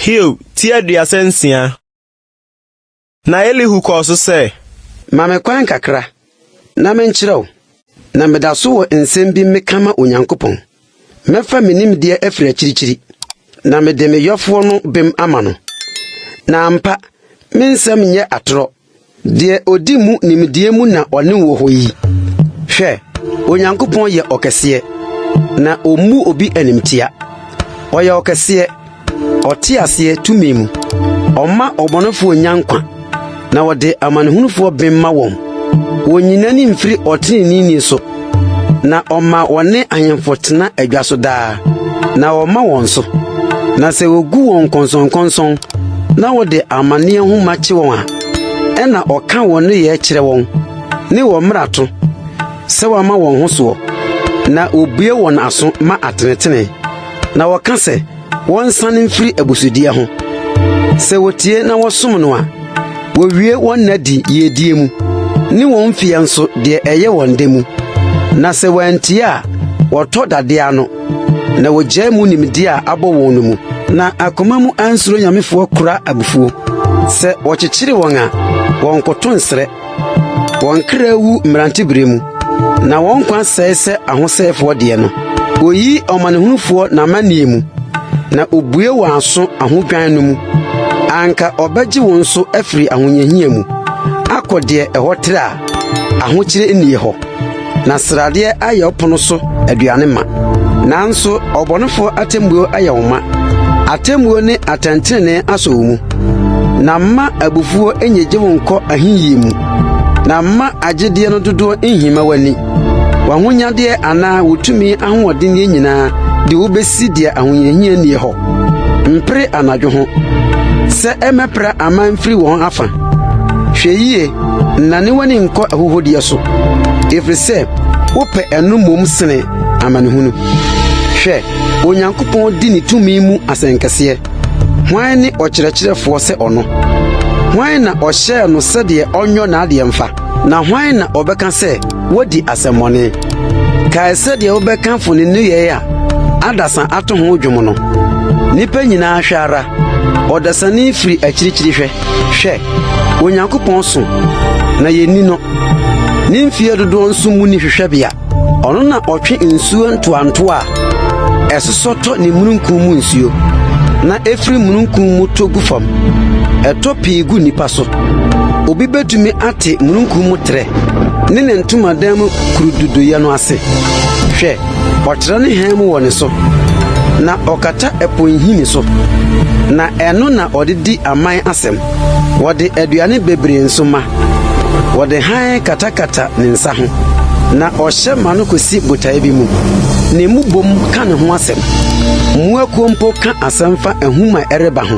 Hiob ti 36. Na Elihu kɔɔ so sɛ. Ma me kwan kakra, na menkyerɛ wo, na meda so wɔ nsɛm bi meka ma Onyankopɔn. Mɛfa me nimdeɛ afiri akyirikyiri, na mede me yɔfoɔ no bem ama no. Na ampa, me nsɛm nyɛ atorɔ. Deɛ ɔdi mu nimdeɛ mu na ɔne wo wɔ hɔ yi. Hwɛ, Onyankopɔn yɛ ɔkɛseɛ, na ɔmmu obi animtia. Ɔyɛ ɔkɛseɛ, ɔte aseɛ tumi mu. Ɔmma ɔbɔnefoɔ nya nkwa, na ɔde amanehunufoɔ bem ma wɔn. Ɔnyi n'ani mfiri ɔteneneeni so, na ɔma wɔne ahemfo tena adwa so daa, na ɔma wɔn so. Na sɛ wɔgu wɔn nkɔnsɔnkɔnsɔn na wɔde amanneɛ nhoma kye wɔn a, ɛnna ɔka wɔn nneyɛɛ kyerɛ wɔn ne wɔn mmarato sɛ wɔama wɔn ho soɔ, na obue wɔn aso ma atenetene, na wɔka sɛ wɔnsane mfiri abusudeɛ ho. Sɛ wɔtie na wɔsom no a, wɔwie wɔn nna di yiedie mu, ne wɔn mfeɛ nso deɛ ɛyɛ wɔn dɛ mu. Na sɛ wɔantie a, wɔtɔ dadeɛ ano, na wɔgyae mu nimdeɛ a abɔ wɔn no mu. Na akoma mu ansuro nyamefoɔ kora abufuo. Sɛ wɔkyekyere wɔn a, wɔnkoto nsrɛ. Wɔn kra wu mmerantebere mu, na wɔn nkwa sɛe sɛ ahosɛefoɔ deɛ no. Oyi ɔmanehunufoɔ n'amanneɛ mu, na obue wɔn aso ahodwan no mu. Anka ɔbɛgye wɔn nso afiri ahohiahia mu akɔ deɛ ɛhɔ trɛ a ahokyere nnie hɔ. Na sradeɛ ayɛ wo pono so aduane ma. Nanso ɔbɔnefoɔ atemmuo ayɛ wo ma, atemmuo ne atɛntenenee asɔ wo mu. Na mma abufuo nnyegye wo nkɔ ahiyie mu, na mma agyedeɛ no dodoɔ nhima w'ani. W'ahonyadeɛ anaa wo tumi ahoɔdenneɛ nyinaa de wo bɛsi deɛ ahohiahia nnie hɔ. Mpere anadwo ho, sɛ ɛmmɛpra aman mfiri wɔn afa. Hwɛ yie, nnane w'ani nkɔ ahuhudeɛ so, ɛfiri sɛ wopɛ ɛno mmom sene amanehunu. Hwɛ, Onyankopɔn di ne tumi mu asɛnkɛseɛ. Hwan ne ɔkyerɛkyerɛfoɔ sɛ ɔno? Hwan na ɔhyɛɛ no sɛdeɛ ɔnyɔ n'adeɛ mfa? Na hwan na ɔbɛka sɛ wadi asɛmmɔne? Kae sɛdeɛ wobɛkamfo ne nneyɛe a adasa ato ho dwom no. Nnipa nyinaa hwɛ ara, ɔdasani firi akyirikyiri hwɛ. Hwɛ, Onyankopɔn so, na yenni no. Ne mfeɛ dodoɔ nso mu ni hwehwɛbea. Ɔno na ɔtwe nsuo ntoantoa a ɛsosɔ tɔ ne mununkum mu nsuo, na ɛfiri mununkum mu tɔ gu fam. Ɛtɔ pii gu nnipa so. Obi bɛtumi ate mununkum mu trɛ ne ne ntomadan mu kurududoeɛ no ase? Hwɛ, ɔtrɛ ne hann mu wɔ ne so, na ɔkata ɛpo nhini so, na ɛno na ɔde di aman asɛm. Wɔde aduane bebree nso ma. Wɔde hann katakata ne nsa ho, na ɔhyɛ ma no kosi botae bi mu. Ne mmobom ka ne ho asɛm. Mmoakuo mpo ka asɛm fa ahum a ɛreba ho.